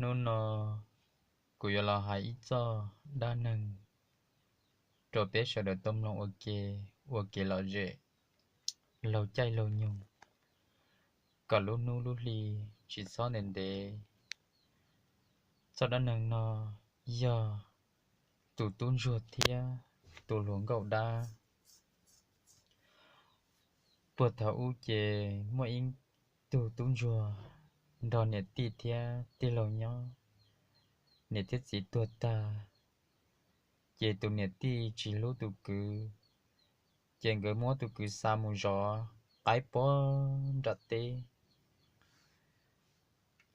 Hnub no kuv yuav los hais ib txoj dab neeg rau peb sawv daws tau mloog ua ke, ua kev lom zem laug caij laug nyoog, kom lub hnub lub hli tsis txhob ntev ntev. Txoj dab neeg no yog tus tub ntsuag thiab tus hluas nkauj dab. Puag thaum ub ces muaj ib tug tub ntsuag nrog niam tij thiab tij laug nyob. Niam thiab txiv tuag tag, ces tus niam tij tsis hlub tus kwv, ces nkawd muab tus kwv xa mus zov qaib pob nram teb.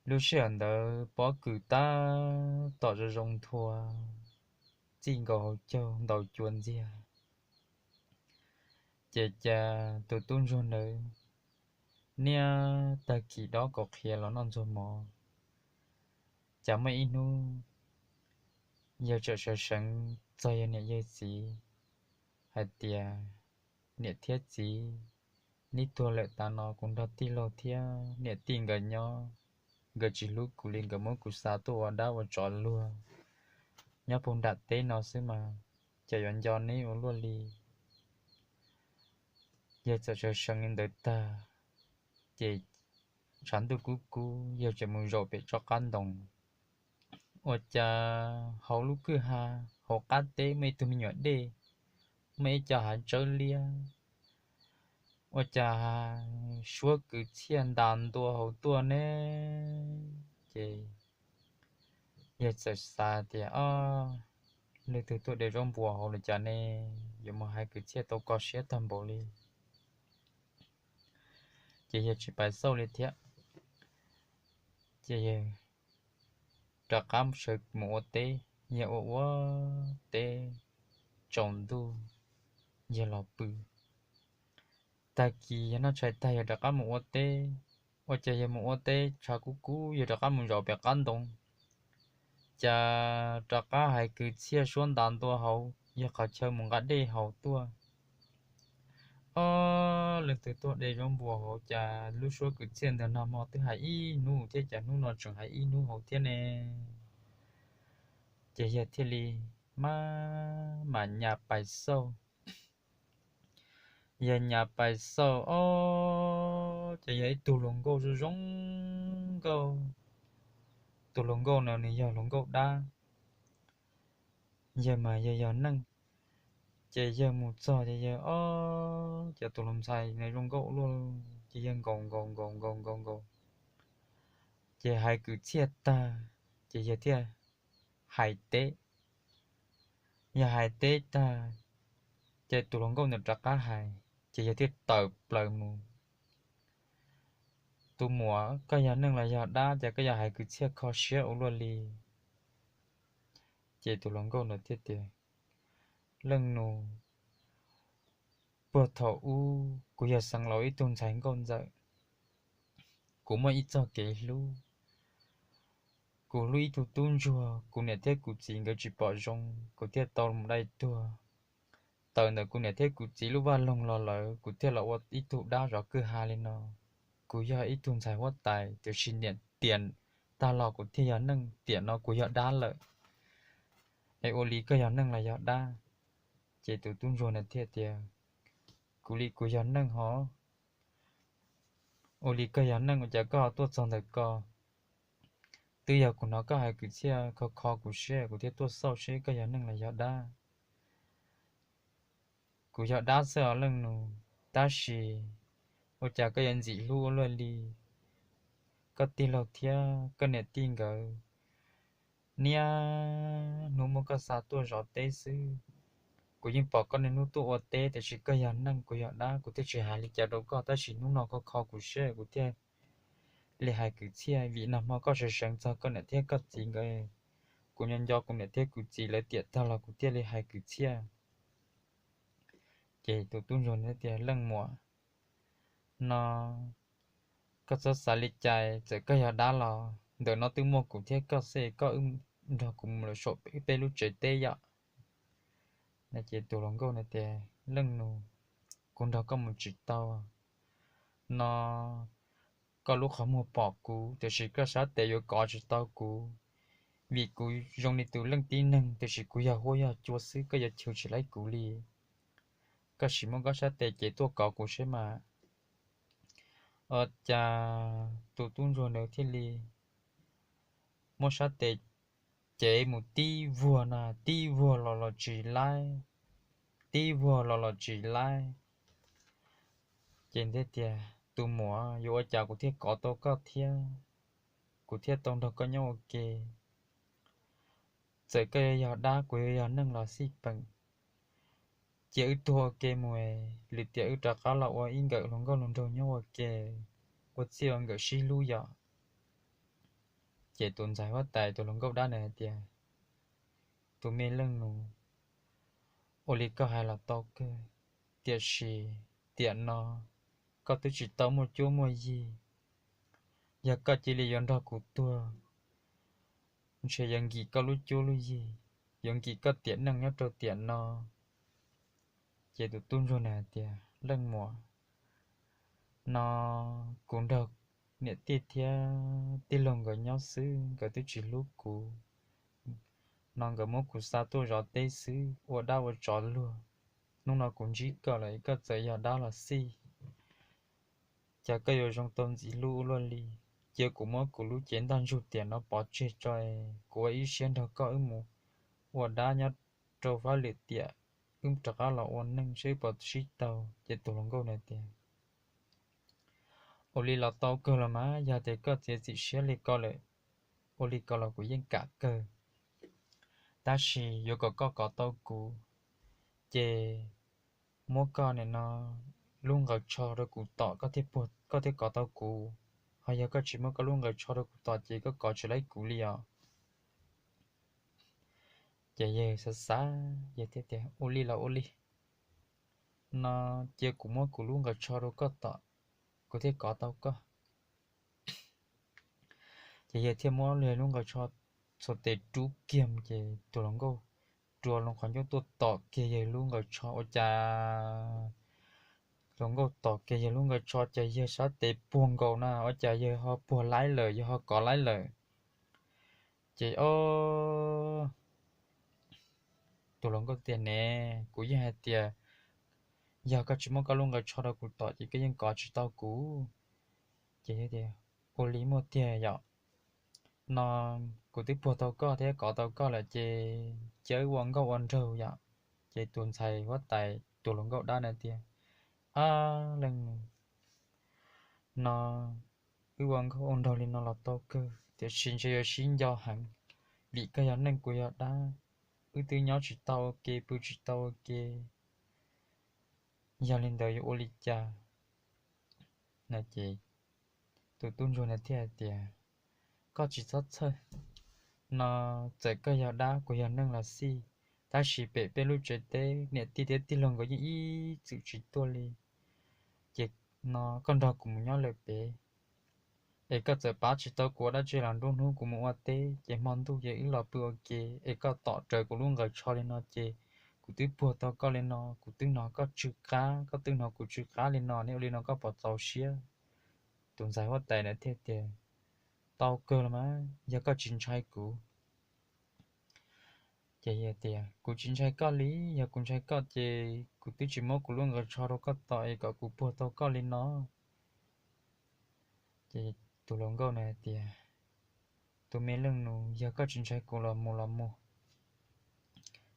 Lub sij hawm ntawd pob kws tab tom zoo zoo nthua, txij nkaus hauv caug ntaus cua ntxiag. Ces cas tus tub ntsuag ntawd niaj tag kis dob kaus qhia los noj ntxuag mov. Cas muaj ib hnub yawg txawm sawv seev txog yawg niam yawg txiv hais tias, Niam thiab txiv, neb tuag lawm, tav no kuv nrog tij laug thiab niam tij nkawd nyob, nkawd tsis hlub kuv li, nkawd muab kuv xa tuaj ua dab ua tsov luag nyob puag nram teb no xwb mas, cas yuav nco neb ua luaj li. Yawg txawm sawv seev li ntawd tag, ces tshav ntuj kub kub, yawg txawm mus zaum pem tsob qab ntoo. Ua cas hauv lub kwj ha hauv qab teb muaj ib tug me nyuam dej, muaj ib co hav tsawb liab, ua cas suab kwv txhiaj ntas ntua hauv tuaj ne. Ces yawg txawm xav tias, Ob, leej twg tuaj de zaub npua hauv li cas ne? Yuav mus hais kwv txhiaj tau kho siab tag npaum li. Ces yawg tsis pais xauj li thiab. Ces yawg rov qab sawv mus ua teb, yawg ua ua teb tsaus ntuj, yawg los pw. Tag kis yawg noj tshais tag yawg rov qab mus ua teb. Ua cas yawg mus ua teb tshav kub kub yawg rov qab mus zaum pem qab ntoo, cas rov qab hais kwv txhiaj suab ntas ntua hauv yawg qhov chaw mus nqa dej haus tuaj. Ob, leej twg tuaj de zaub npua hauv, cas lub suab kwv txhiaj ntawd nag hmo twb hais ib hnub thiab, cas hnub no tseem hais ib hnub hauv thiab ne. Ces yawg thiaj li maj mam nyas pais xauj. Yawg nyas pais xauj ob, ces yog ib tug hluas nkauj zoo zoo nkauj. Tus hluas nkauj no nws yog hluas nkauj dab, yawg mas yawg yog neej. Ces yawg mus txog ces yawg ob, ces tus hluas ntxhais nws zoo nkauj luaj, ces yawg nkaus nkaus nkaus nkaus nkaus nkaus, ces hais kwv txhiaj tag, ces yawg thiaj hais teb. Yawg hais teb tag, ces tus hluas nkauj ntawd rov qab hais, ces yawg thiaj tawm plaws mus. Tus muam, koj yog neeg los yog dab, ces koj yog hais kwv txhiaj kho siab ua luaj li. Ces tus hluas nkauj ntawd thiaj tias, Leej nus, puag thaum ub kuv yog xeev laus ib tug ntxhais nkauj ntxawm, kuv muaj ib txoj kev hlub. Kuv hlub ib tug tub ntsuag, kuv niam thiab kuv txiv nkawd tsis pom zoo, kuv thiaj tau mus dai tuag. Tawm ntawm kuv niam thiab kuv txiv lub vaj loog los lawm, kuv thiaj los ua ib tug dab zov kwj ha li no. Kuv yog ib tug ntxhais huab tais, tiam sis niam tiam tag los kuv thiaj yog neeg, tiam no kuv yog dab lawm. Es ua li koj yog neeg los yog dab? Ces tus tub ntsuag ntawd thiaj tias, Kuv li kuv yog neeg hov. Ua li koj yog neeg, ua cas koj ho tuaj txog ntawm ko? Twb yog kuv hnov koj hais kwv txhiaj kho kho kuv siab, kuv thiaj tuaj xauj seb koj yog neeg los yog dab. Kuv yog dab xwb os leej nus, tab sis ua cas koj yuav ntxim hlub ua luaj li? Koj tij laug thiab koj niam tij nkawd niaj hnub muab koj xa tuaj zov teb xwb. Kuv yeej pom koj niaj hnub tuaj ua teb, tiam sis koj yog neeg kuv yog dab, kuv thiaj tsis hais li cas rau koj, tab sis hnub no koj kho kuv siab kuv thiaj li hais kwv txhiaj. Vim nag hmo koj sawv seev txog koj niam thiab koj txiv nkawd, kuv nco nco kuv niam thiab kuv txiv lawv tiam tag los kuv thiaj li hais kwv txhiaj. Ces tus tub ntsuag thiaj tias, Leej muam, no koj txhob xav li cas, txawm koj yog dab los ntawm no twb muaj kuv thiab koj xwb, koj wb nrog kuv mus lawm saum wb peb lub tsev teb yom. Ces tus hluas nkauj ntawd tias, Leej nus, kuv nrog koj mus tsis tau. No koj lub qhov muag pom kuv, tiam sis koj sab tes yuav kov tsis tau kuv, vim kuv zoo li tus leej tib neeg, tiam sis kuv yog huab yog cua xwb, koj yuav chwv tsis laib kuv li. Koj sim muab koj sab tes cev tuaj kov kuv seb mas. Ua cas tus tub ntsuag ntawd thiaj li muab sab tes cev mus tib vuag na, tib vuag los los tsis laib, tib vuag los los tsis laib. Ces thiaj tias, tus muam, yuav ua cas kuv thiaj kov tau koj thiab, kuv thiaj tau nrog koj nyob ua ke. Txawm koj yuav yog dab, kuv yuav yog neeg los xij peem, cia wb tuag ua ke mus, lwm tiam wb rov qab los ua ib nkawm hluas nkauj hluas nraug nyob ua ke, ua txij ua nkawm sib hlub yom. Ces tus ntxhais huab tais tus hluas nkauj dab ntawd hais tias, tus me leej nus, ua li koj hais los tau kawg, tiam sis tiam no koj twb tsis tau muaj cuab muaj yig, yog koj cia li yuav nrog kuv tuag, ntshe yuav nkim koj lub cuab lub yig, yuav nkim koj tiam neej nyob rau tiam no. Ces tus tub ntsuag na hais tias, leej muam, no kuv nrog niam tij thiab tij laug nkawd nyob xwb, nkawd twb tsis hlub kuv. No nkawd muab kuv xa tuaj zov teb xwb, ua dab ua tsov luag. Hnub no kuv ntsib koj lawm, koj txawm yog dab los xij, cas koj yuav zoo tau ntxim hlub ua luaj li. Cia kuv muab kuv lub cev ntaj ntsug tiam no pov tseg tso, kuv ua ib siab nrog koj wb mus ua dab nyob rau fab lwm tiam, wb rov qab los ua neej saib wb puas sib tau. Ces tus hluas nkauj na tias, ua li los tau kawg los mas, yog tias koj txiav txim siab li ko lawm, ua li ko los kuv yeej kam kawg, tab sis yuav kom koj kov tau kuv, ces muab koj nim no lub nqaws tsho rau kuv tom, koj thiaj kov tau kuv. Ho yog koj tsis muab koj lub nqaws tsho rau kuv tom ces koj kov tsis laib kuv li os. Ces yawg xav xav, yawg thiaj tias, ua li los ua li, no cia kuv muab kuv lub nqaws tsho rau koj tom, kuv thiaj kov tau koj. Ces yawg thiaj muab yawg lub nqaws tsho txhua tes rub kiag, ces tus hluas nkauj rua loo qhov ncauj tuaj tom kiag yawg lub nqaws tsho, ua cas hluas nkauj tom kiag yawg lub nqaws tsho ces yawg sab tes puag nkaus na, ua cas yawg ho puag laib lawm, yawg ho kov laib lawm. Ces o tus hluas nkauj tias, ne, kuv yeej hais tias yog koj tsis muab koj lub nqaws tsho rau kuv tom ces koj yeej kov tsis tau kuv. Ces tias, ua li muaj tiag yom, no kuv twb puag tau koj thiab kov tau koj lawm ces cia wb ua nkauj ua nraug yom. Ces tus ntxhais huab tais tus hluas nkauj dab na tias, ab leej nus, no wb ua nkauj ua nraug li no los tau kawg, tiam sis ntshe yuav sib nco heev, vim koj yog neeg kuv yog dab, wb twb nyob tsis tau ua ke pw tsis tau ua ke, yog li ntawd yuav ua li cas? No ces tus tub ntsuag na thiaj hais tias, koj tsis txhob txhawj, no txawm koj yog dab kuv yog neeg los xij, tab sis pem peb lub tsev teb niam tij thiab tij laug nkawd yeej ib txwm tsis tuaj li. Ces no koj nrog kuv mus nyob lawm pem, es koj txawm pab tsis tau kuv ua dab tsi los nruab hnub kuv mus ua teb ces hmo ntuj ces wb los pw ua ke, es koj tom raws kuv lub nqaws tsho li no ces kuv twb puag tau koj li no, kuv twb hnov koj tsw qab, koj twb hnov kuv tsw qab li no, ne ua li no koj puas txaus siab? Tus ntxhais huab tais na thiaj tias, tau kawg los mas, yog koj tsis ntshai kuv. Ces yawg tias, kuv tsis ntshai koj li, yog kuv ntshai koj ces kuv twb tsis muab kuv lub nqaws tsho rau koj tom es kom kuv puag tau koj li no. Ces tus hluas nkauj na hais tias, tus me leej nus, yog koj tsis ntshai kuv los mus los mus,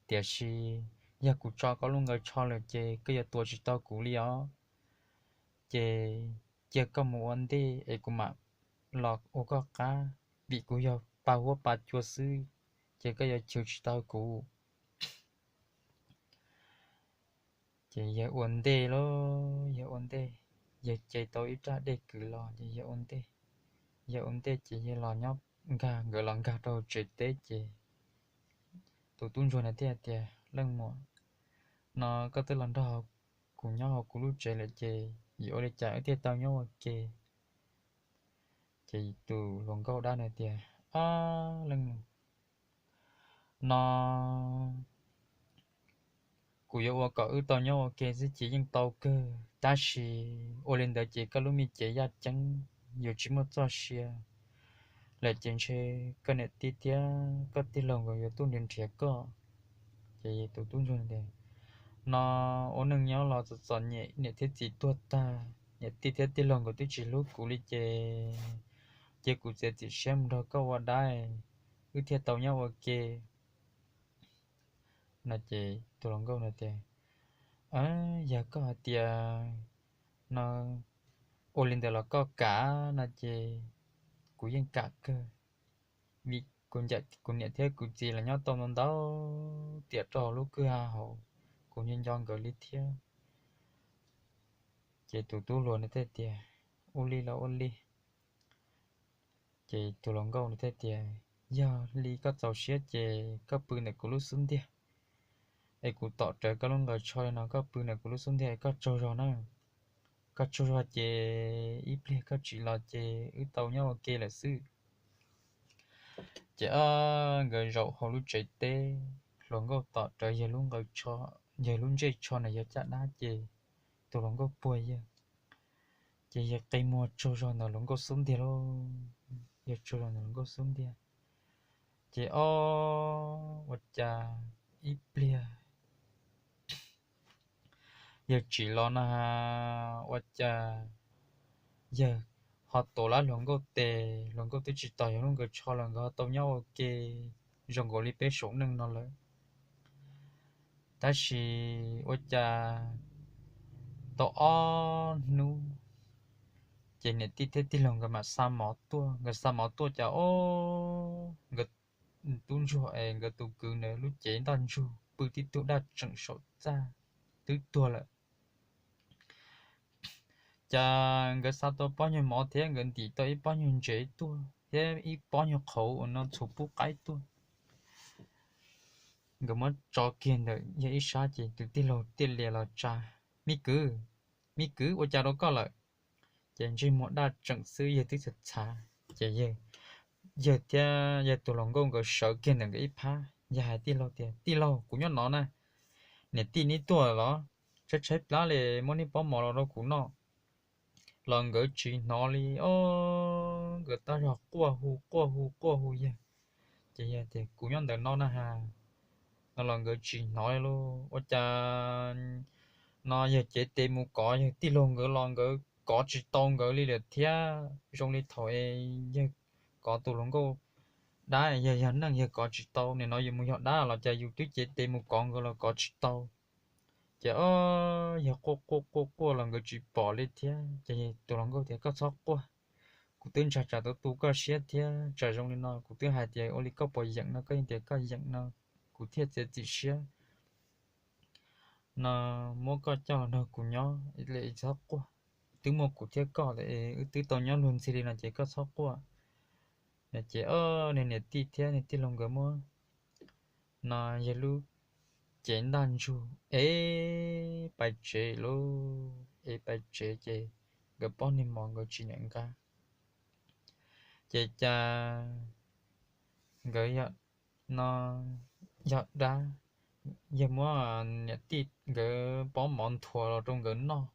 tiam sis yog kuv tso koj lub nqaws tsho lawm ces koj yuav tua tsis tau kuv li os. Ces cia koj mus ua ntej es kuv mam los ua koj qab, vim kuv yog pa huab pa cua xwb, ces koj yuav chwv tsis tau kuv. Ces yawg ua ntej lauj, yawg ua ntej, yawg ce tau ib raj dej kwv los ces yawg ua ntej. Yawg ua ntej ces yawg los nyob nkag, nkawd los nkag rau tsev teb ces tus tub ntsuag na thiaj tias, leej muam, no koj twb los nrog kuv nyob hauv kuv lub tsev lawm ces yuav ua li cas wb thiaj tau nyob ua ke? Ces tus hluas nkauj dab na tias, ab leej nus, no kuv yuav ua kom wb tau nyob ua ke xwb ces yeej tau kawg, tab sis ua li ntawd ces koj lub me cev yaj ceeb yus tsis muaj txoj sia lawm ces ntshe koj niam tij thiab koj tij laug nkawd yuav tuaj nrhiav nrhiav koj. Ces tus tub ntsuag tias, no ua neej nyob los txom txom nyem, niam thiab txiv tuag tag, niam tij thiab tij laug nkawd twb tsis hlub kuv li ces, ces kuv txiav txim siab mus nrog koj ua dab, wb thiaj tau nyob ua ke. No ces tus hluas nkauj no tias, yog koj hais tias no ua li ntawd los koj kam no ces kuv yeej kam kawg, vim kuv niam thiab kuv txiv los nyob tau ntau ntau tiam rau hauv lub kwj ha hauv, kuv nco nco nkawd li thiab. Ces tus tub hluas no thiaj tias, ua li los ua li. Ces tus hluas nkauj no thiaj tias, yog li koj txaus siab ces koj pw ntawm kuv lub xub ntiag, es kuv tom rawv koj lub nqaws tsho li no, koj pw ntawm kuv lub xub ntiag es koj tsaug zog na. Koj tsaug zog ces ib pliag koj tsim los ces wb tau nyob ua ke lawm xwb. Ces ob nkawd zaum hauv lub tsev teb, hluas nkauj tom rawv yawg lub nqaws tsho, yawg lub ntsej tsho na yog caj dab ces tus hluas nkauj puag yawg, ces yawg qe muag tsaug zog ntawm hluas nkauj xub ntiag lauj, yawg tsaug zog ntawm hluas nkauj xub ntiag. Ces ob ua cas ib pliag yawg tsim los no ha, ua cas yawg ho tuav lawm hluas nkauj tes, hluas nkauj twb tsis tos yawg lub nqaws tsho los nkawd ho tau nyob ua ke zoo nkaus li peb saum neej no lawm. Tab sis ua cas tau ob hnub ces niam tij thiab tij laug nkawd mam xa mov tuaj, nkawd xa mov tuaj cas ob nkawd tub ntsuag es nkawd tus kwv ntawd lub cev ntaj ntsug pw tib tug daj tseem saum txaj twb tuag lawm. Cas nkawd xa tau pob nyuag mov thiab nkawd ntim tau ib pob nyuag ntsev tuaj thiab ib pob nyuag qhauv uas no txhuv pub qaib tuaj. Nkawd muab tso kiag ntawm yawg ib sab ces tus tij laug thiaj li los tsa, me kwv, me kwv, ua cas rau koj lawm? Ces ntsej muag daj tseem xwb yawg twb txhav txhav ces yawg thiab yawg tus hluas nkauj nkawd sawv kiag ntawm nkawd ib phab, yawg hais tij laug tias, tij laug, kuv nyob no na, niam tij neb tuaj los, tshaib tshaib plab li, muab neb pob mov los rau kuv noj. Los nkawd tsis hnov li os, nkawd tab zog quaj hu quaj hu quaj hu yawg. Ces yawg tias, kuv nyob ntawm no na has, no los nkawd tsis hnov li lauj. Ua cas no yawg cev tes mus kov yawg tij laug nkawd los nkawd kov tsis tau nkawd li lawm thiab. Zoo li thaum es yawg kov tus hluas nkauj dab, yawg yog neeg yawg kov tsis tau, nim no yus mus yog dab los cas yus twb cev tes mus kov nkawd los kov tsis tau. Ces ob yawg quaj quaj quaj quaj los nkawd tsis pom li thiab. Ces tus hluas nkauj tias, koj txhob quaj, kuv twb ntshai tsam tau tu koj siab thiab, tsam zoo li no kuv twb hais tias ua li koj puas yeem no, koj yeej tias koj yeem no, kuv thiaj txiav txim siab no muab koj coj los nrog kuv nyob, txhob quaj. Twb muaj kuv thiab koj, wb twb tau nyob luag ntxhi li no ces koj txhob quaj. Ces ob niag niam tij thiab niag tij laug nkawd muab no yawg lub cev ntaj ntsug es pais tsev lauj. Es pais tsev ces nkawd pob niag mov nkawd tsis niam nqa. Ces cas nkawd no yog dab, yawg muab niam tij nkawd pob mov nthuav los rau nkawd noj.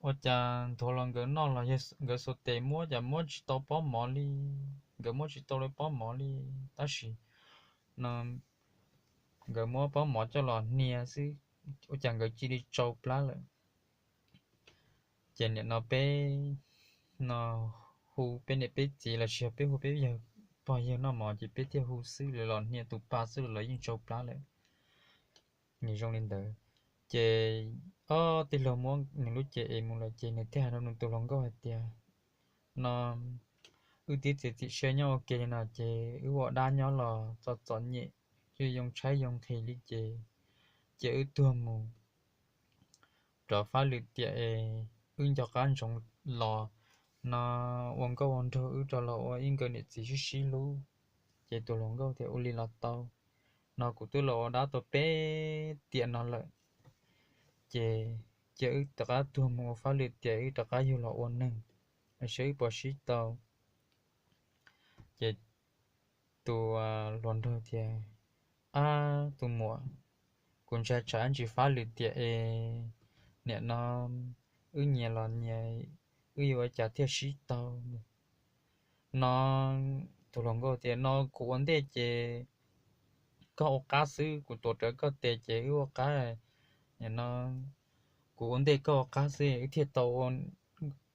Ua cas nthuav los nkawd noj los nkawd xuas tes muab cas muab tsis tau pob mov li, nkawd muab tsis tau li pob mov li. Tab sis no nkawd muab pob mov coj los hnia xwb, ua cas nkawd cia li tsau plab lawm. Ces nim no peb no hu peb niam peb txiv los sis yog peb hu peb yawg pog yawg noj mov ces peb thiaj hu xwb, lawv los hnia tus pa xwb los yeej tsau plab lawm. Nws zoo li ntawd, ces ob tij laug muab nws lub cev es mus lawm ces nws thiaj hais rau nws tus hluas nkauj hais tias, no wb twb txiav txim siab nyob ua ke li no ces wb ua dab nyob los txom txom nyem, yeej yoo tshaib yoo nqhis li ces, ces wb tuag mus rov fab lwm tiam es wb nco qab ntsoov los no ua nkauj ua nraug wb rov los ua ib nkawm niam txiv sib sib hlub. Ces tus hluas nkauj tias ua li los tau, no kuv twb los ua dab tau peb tiam no lawm, ces cia wb rov qab tuag mus ua fab lwm tiam wb rov qab yug los ua neeg, seb wb puas sib tau. Ces tus hluas nraug tias, ab tus muam, kuv ntshai tsam ntsis fab lwm tiam es nim no wb nyias los nyias wb yuav ua cas thiaj sib tau? No tus hluas nkauj tias, no kuv ua ntej ces koj ua qab xwb, kuv tuav rawv koj tes ces wb ua qab. No kuv ua ntej koj ua qab xwb wb thiaj tau ua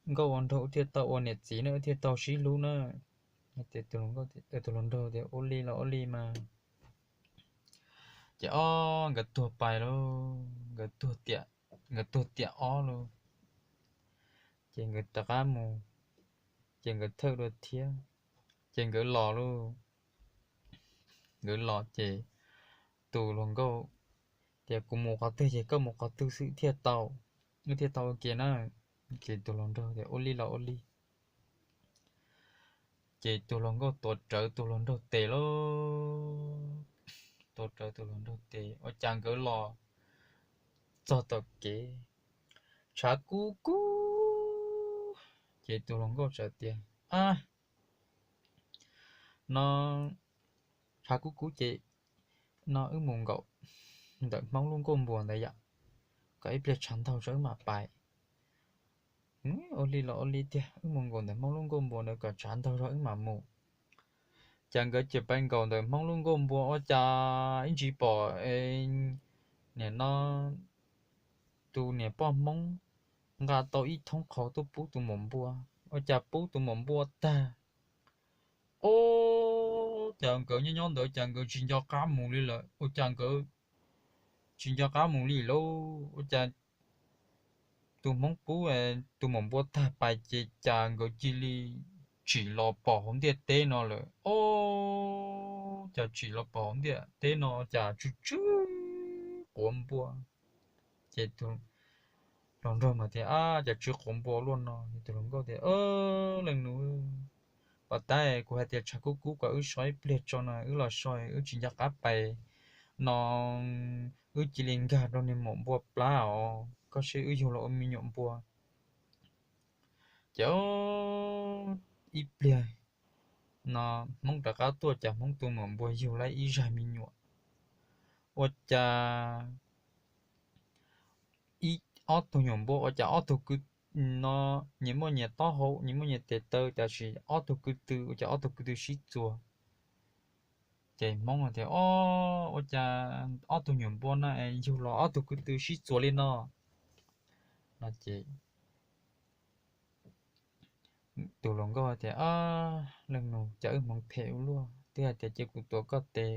nkauj ua nraug, wb thiaj tau ua niam txiv na, wb thiaj tau sib hlub na. Tus hluas nraug tias, ua li los ua li mas. Ces ob nkawd tuag pais lauj, nkawd tuag tiam, nkawd tuag tiam ob lauj. Ces nkawd rov qab mus, ces nkawd thawj dua thiab, ces nkawd los lauj. Nkawd los ces tus hluas nkauj tias, kuv mus qhov twg ces koj mus qhov twg xwb thiaj tau, wb thiaj tau ua ke na. Ces tus hluas nraug tias, ua li los ua li. Ces tus hluas nkauj tuav rawv tus hluas nraug tes lauj. Tuav rawv tus hluas nraug tes, ua cas nkawd los txog tom kev, tshav kub kub. Ces tus hluas nkauj txawm tias, a, no tshav kub kub ces no wb mus nkaum ntawm Hmoob lub nkuaj npua ntawd yom, kom ib pliag tshav ntaug zog wb mam pais. Ua li los ua li tiag, wb mus nkaum ntawm Hmoob lub nkuaj npua ntawd kom tshav ntaug zog wb mam mus. Ces nkawd txawm pais nkaum ntawm Hmoob lub nkuaj npua ua cas ib ntsis pom, nim no tus niam poj Hmoob nqa tau ib thoob qhauv tuaj pub tus maum npua, ua cas pub tus maum npua tag, ua cas nkawd nyob nyob ntawd cas nkawd tsis nco qab mus li lawm, ua cas nkawd tsis nco qab mus li lauj, ua cas tus Hmoob pub tus maum npua tag pais ces cas nkawd cia li tsim los pom hauv ntiaj teb no lawm, ua cas tsim los pom hauv ntiaj teb no cas tsw tsw quav npua. Ces tus hluas nraug mas tias, a, cas tsw quav npua luaj no? Tus hluas nkauj tias, leej nus, pom tab kuv hais tias tshav kub kub kom wb so ib pliag tso no, wb los so wb tsis nco qab pais no, wb cia li nkag rau niag maum npua plab os, koj saib wb yug los ua me nyuam npua. Ces ib pliag no Hmoob rov qab tuaj cas Hmoob tus maum npua yug lawm ib zag me nyuam. Ua cas ib ob tug nyuam npua ua cas ob tug kwv no nyias muaj nyias taub hau nyias muaj nyias tes taw, tab sis ob tug kwv tw ua cas ob tug kwv tw sib txuas. Ces Hmoob tias, o, ua cas ob tug nyuam npua no es yug los ob tug kwv tw sib txuas li no? No ces tus hluas nkauj tias, leej nus, cas wb hmoov phem ua luaj, twb hais tias cia kuv tuav koj tes,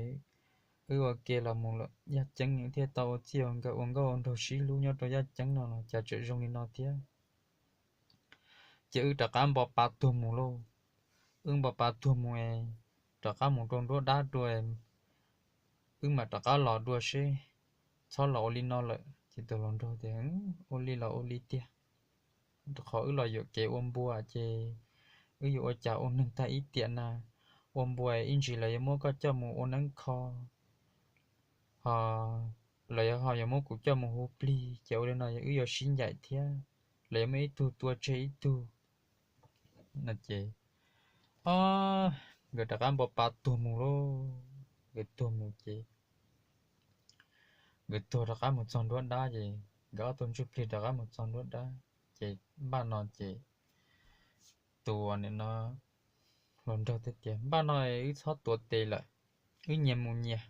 wb ua ke los mus lawm yaj ceeb thiaj tau ua txij ua nkawm ua nkauj ua nraug sib hlub nyob rau yaj ceeb no los cas tseem zoo li no thiab. Ces wb rov qab npo pa tuag mus lauj. Wb npo pa tuag mus es rov qab mus rau nruab dab dua, wb mam rov qab los dua seb, txhob los ua li no lawm. Ces tus hluas nraug tias, ua li los ua li tiag, rau qhov wb los yuam kev ua npua ces wb yuav ua cas ua neeg tag ib tiam na. Ua npua ib ntsis lawv yuav muab koj coj mus ua neeb kho, ho lawv ho yuav muab kuv coj mus hu plig, ces ua li no wb yuav sib ncaim thiab, lawv yuav muab ib tug tua tseg ib tug. No ces, o, nkawd rov qab npo pa tuag mus lauj. Nkawd tuag mus ces nkawd tuag rov qab mus txog nruab dab ces nkawd ob tug ntsuj plig rov qab mus txog nruab dab. Ces npaj no ces tus nim no hluas nraug thiaj tias, npaj no wb txhob tuav tes lawm, wb nyias mus nyias,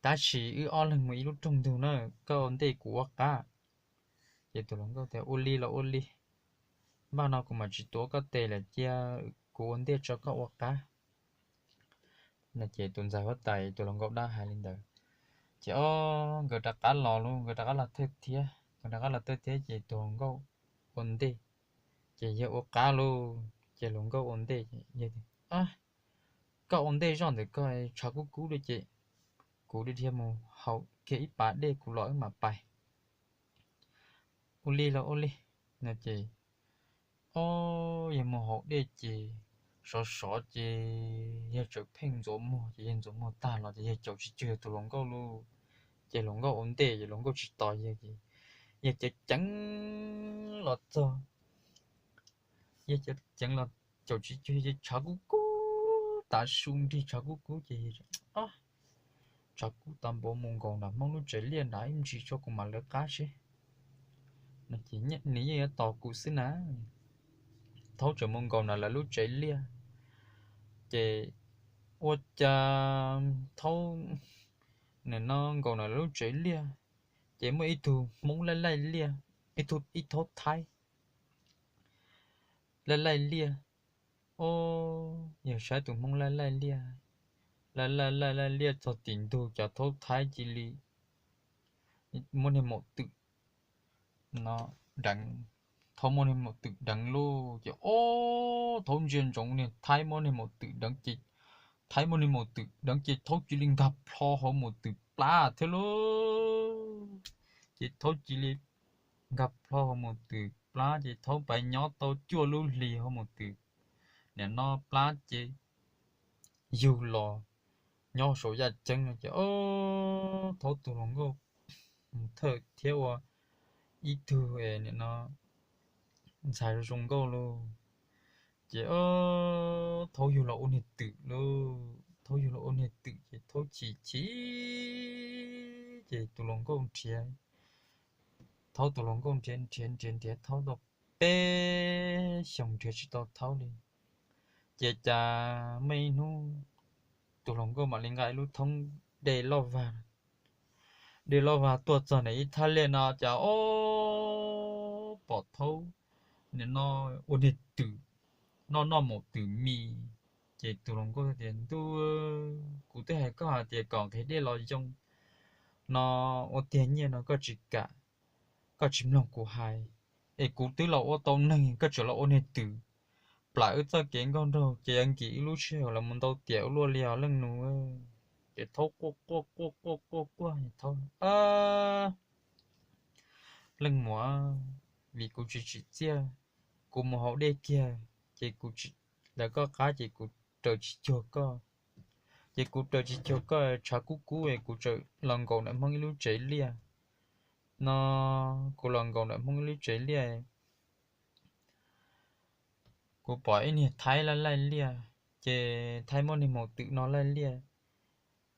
tab sis wb ob leeg mus ib lub rooj ntug na, koj ua ntej kuv ua qab. Ces tus hluas nkauj tias, ua li los ua li, npaj no kuv mam tsis tuav koj tes lawm, cia kuv ua ntej tso koj ua qab. No ces tus ntxhais huab tais tus hluas nkauj dab hais li ntawd. Ces o, nkawd rov qab los lauj, nkawd rov qab los thawj thiab, nkawd rov qab los thawj thiab ces tus hluas nkauj ua ntej, ces yawg ua qab lauj, ces hluas nkauj ua ntej. Yawg tias, koj ua ntej zoj ntawm koj, tshav kub kub li ces kuv dhia mus haus kiag ib pas dej kuv los wb mam pais. Ua li los ua li. No ces, o, yawg mus haus dej ces sov sov ces yawg tseem pheej ntxuav muag, ces yawg ntxuav muag tag los ces yawg caum tsis cuag yawg tus hluas nkauj lauj. Ces hluas nkauj ua ntej ces hluas nkauj tsis tos yawg ces yawg ceev ceev los txog, yawg ceev ceev los caum tsis cuag, yawg tshav kub kub tav su nrig tshav kub kub ces, tshav kub tag npaum mus nkaum nram Hmoob lub tsev liaj nram ib ntsis tso kuv mam lawv qab seb. Nws yeej yuav tos kuv xwb na. Thaub tseem mus nkaum ntawm lawv lub tsev liaj, ces ua cas Thaub nim no nkaum ntawm lawv lub tsev liaj, ces muaj ib tug Hmoob laij laij liaj, ib tug, ib Thaub Thaib laij laij liaj. Ob, yog saib tus Hmoob laij laij liaj, laij laij laij laij liaj txog tim ntug cov Thaub Thaib cia li muab niag maum twm no deev, Thaub muab niag maum twm deev lauj. Ces ob, Thaub ntsia ntsoov niag Thaib muab niag maum twm deev ces, Thaib muab niag maum twm deev ces Thaub cia li nkag plho hauv maum twm plab thiab lauj. Ces Thaub cia li nkag plho hauv maum twm plab ces Thaub pais nyob tau cuaj lub hlis hauv maum twm. Nim no plab ces yug los nyob saum yaj ceeb no ces ob, Thaub tus hluas nkauj mus thawj thiab ua ib tug nim no ntxhais zoo nkauj lauj. Ces ob, Thaub yug los ua niag twm lauj, Thaub yug los ua niag twm ces Thaub chim chim, ces tus hluas nkauj nrhiav, Thaub tus hluas nkauj nrhiav nrhiav nrhiav nrhiav Thaub tau peb xyoos nrhiav tsis tau Thaub li. Ces cas muaj ib hnub tus hluas nkauj mam li nqa ib lub thoob dej loj vag, dej loj vag tuaj txog ntawm ib thaj liaj no ces ob, pom Thaub nim no ua niag twm, noj noj maum twm mis. Ces tus hluas nkauj tias, Ntuj, kuv twb hais koj hais tias kom nqhis dej los yoo no, ua tiag nyiaj no koj tsis kam, koj tsis mloog kuv hais, es kuv twb los ua tau neeg koj tseem los ua niag twm, plam wb txoj kev nkauj nraug ces yuav nkim ib lub sij hawm los mus ntau tiam ua luaj li os leej nus. Ces Thaub quaj quaj quaj quaj quaj quaj, Thaub, Leej muam, vim kuv tsis tsim txiaj, kuv mus haus dej kiag ces kuv, lawv koj qab ces kuv raws tsis cuag koj, ces kuv raws tsis cuag koj tshav kub kub es kuv txawm los nkaum ntawm Hmoob ib lub tsev liaj no, kuv los nkaum ntawm Hmoob ib lub tsev liaj, kuv pom ib niag Thaib laij laij liaj, ces Thaib muab niag maum twm no laij liaj,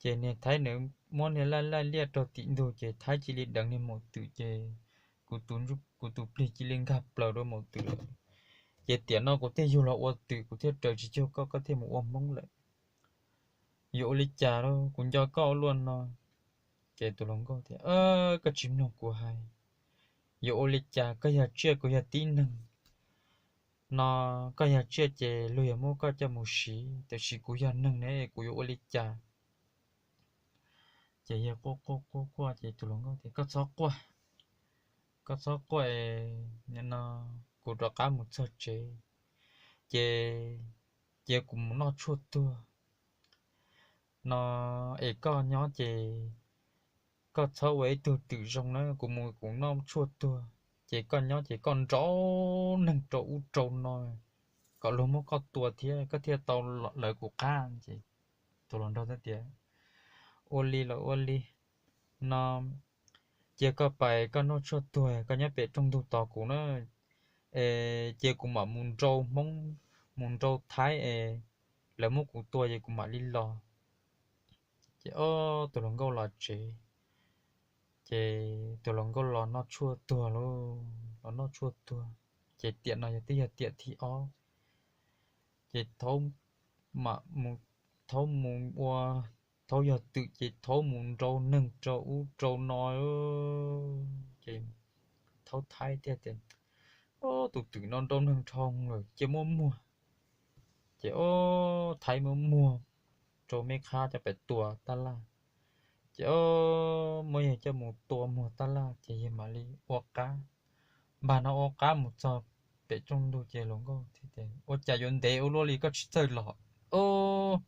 ces niag Thaib nws muab niag laij laij liaj rau tim ntug ces Thaib cia li deev niag maum twm ces kuv tus, kuv tus plig cia li nkag plaws rau maum twm lawm. Ces tiam no kuv thiaj yug los ua twm, kuv thiaj raws tsis cuag koj, koj thiaj mus ua Hmoob lawm. Yuav ua li cas lauj, kuv nco koj ua luaj no. Ces tus hluas nkauj tias, Koj tsis mloog kuv hais, yuav ua li cas, koj yog tsiaj kuv yog tib neeg no, koj yog tsiaj ces luag yuav muab koj coj mus siv, tiam sis kuv yog neeg ne kuv yuav ua li cas? Ces yog quaj quaj quaj quaj ces tus hluas nkauj tias, Koj txhob quaj, koj txhob quaj, nim no kuv rov qab mus txog tsev ces cia kuv mus noj tshuaj tuag no, es koj nyob ces koj txhob ua ib tug twm zoo na, kuv mus kuv noj tshuaj tuag ces koj nyob ces koj nrau neeg rau ub rau no kom luag muab koj tua thiab koj thiaj tau lawv kuv qab. Ces tus hluas nraug tias, Ua li los ua li no, cia koj pais koj noj tshuaj tuag, koj nyob pem rooj ntug tos kuv na, es cia kuv mam mus nrau Hmoob, mus nrau Thaib es lawv muab kuv tua ces kuv mam li los. Ces ob, tus hluas nkauj los tsev, ces tus hluas nkauj los noj tshuaj tuag lauj, los noj tshuaj tuag. Ces tiam no yog twb yog tiam thib ob, ces Thaub mam mus, Thaub mus ua, Thaub yog twm ces Thaub mus nrau neeg rau ub rau no, ces Thaub Thaib thiaj tias, Tus twm no nrau neeg dhau lawm, cia muab muag. Ces ob, Thaib muab muag rau meb qhab coj pem tua tab laj. Ces ob, muab yawg coj mus tua muag tab laj ces yawg mam li ua qab. Npag no ua qab mus txog pem rooj ntug ces hluas nkauj thiaj tias, Ua cas yuav ntev ua luaj li koj tsis txawj los? Ob,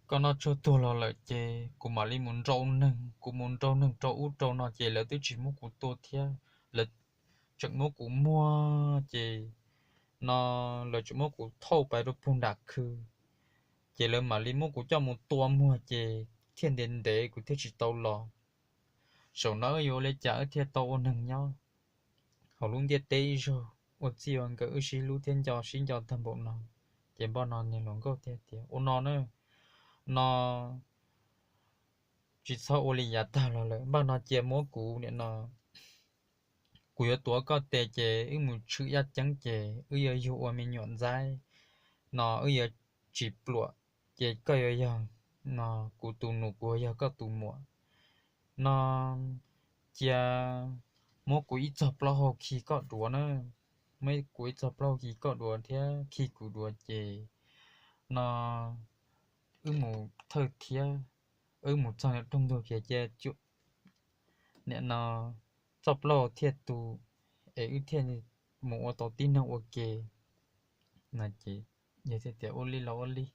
koj noj tshuaj tuag los lawm ces kuv mam li mus nrau neeg, kuv mus nrau neeg rau ub rau no ces lawv twb tsis muab kuv tua thiab, lawv tseem muab kuv muag ces no, lawv tseem muab kuv thauj pais rau puag nram khw, ces lawv mam li muab kuv coj mus tua muag ces thiaj ntev ntev kuv thiaj tsis tau los. Zaum no wb yuav ua li cas wb thiaj tau ua neeg nyob hauv lub ntiaj teb ib zaug ua txij ua nkawm wb sib hlub thiab nco sib nco tag npaum no? Ces npaj no niag hluas nkauj thiaj tias, Ua no na, no tsis txhob ua li yav tag los lawm, npaj no cia muab kuv nim no kuv yuav tuav koj tes ces wb mus tshwm yaj ceeb ces wb yuav yug ua me nyuam ntxaib no, wb yuav tsis pluam, ces koj yuav yog no kuv tus nus, kuv yog koj tus muam no. Cia muab kuv ib txoj plaub hau khi koj duav na, muab kuv ib txoj plaub hau khi koj duav thiab khi kuv duav ces no wb mus thawj thiab, wb mus txog rooj ntug kiag cia nim no txoj plaub hau thiaj tu es wb thiaj mus ua tau tib neeg ua ke. Yog tias ua li los ua li,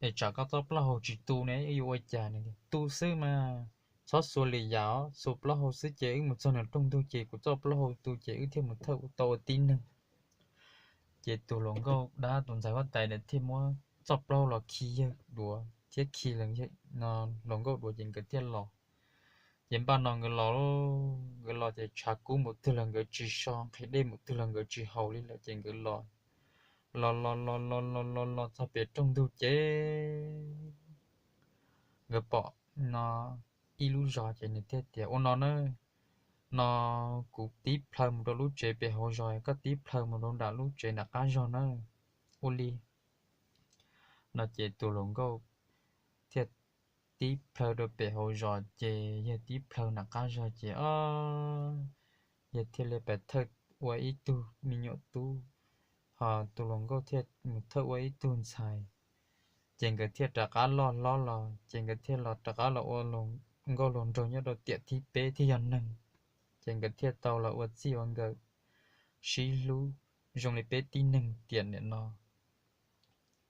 es tsam koj txoj plaub hau tsis tu ne wb yuav ua cas ne? Tu xwb mas, txhob xuas lwm yam, xuas plaub hau xwb ces wb mus txog nws rooj ntug ces kuv txoj plaub hau tu ces wb thiaj mus thawj tau ua tib neeg. Ces tus hluas nkauj dab tus ntxhais huab tais thiaj muab txoj plaub hau los khi yawg duav thiab khi hluas nkauj duav ces nkawd thiaj los. Ces npaj no nkawd los, nkawd los ces tshav kub mus twg los nkawd tsis so, nqhis dej mus twg los nkawd tsis haus li lawm ces nkawd los, los los los los los los los txog pem rooj ntug ces nkawd pom no ib lub zos ces nws thiaj tias, ua no na, no kuv tib plhaw mus rau lub tsev pem hauv zos, koj tib plhaw mus rau nram lub tsev nram qab zog na. Ua li no ces tus hluas nkauj thiaj tib plhaw rau pem hauv zos ces yawg tib plhaw nram qab zog ces o, yawg thiaj li pais thawj ua ib tug me nyuam tub, ho tus hluas nkauj thiaj mus thawj ua ib tug ntxhais. Ces nkawd thiaj rov qab loj hlob los ces nkawd thiaj los rov qab los ua hluas nkauj hluas nraug nyob rau tiam thib peb thiaj yog neeg. Ces nkawd thiaj tau los ua txij ua nkawm sib hlub zoo li peb tib neeg tiam nim no.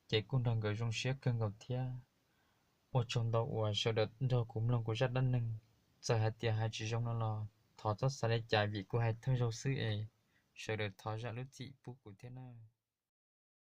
Ces kuj nrog nkawd zoo siab kawg nkaus thiab. Ua tsaug ntau uas sawv daws nrog kuv mloog kuv zaj dab neeg. Txawm hais tias hais tsis zoo no los thov txhob xav li cas vim kuv hais thawj zaug xwb es sawv daws thov zam lub txim pub kuv thiab na.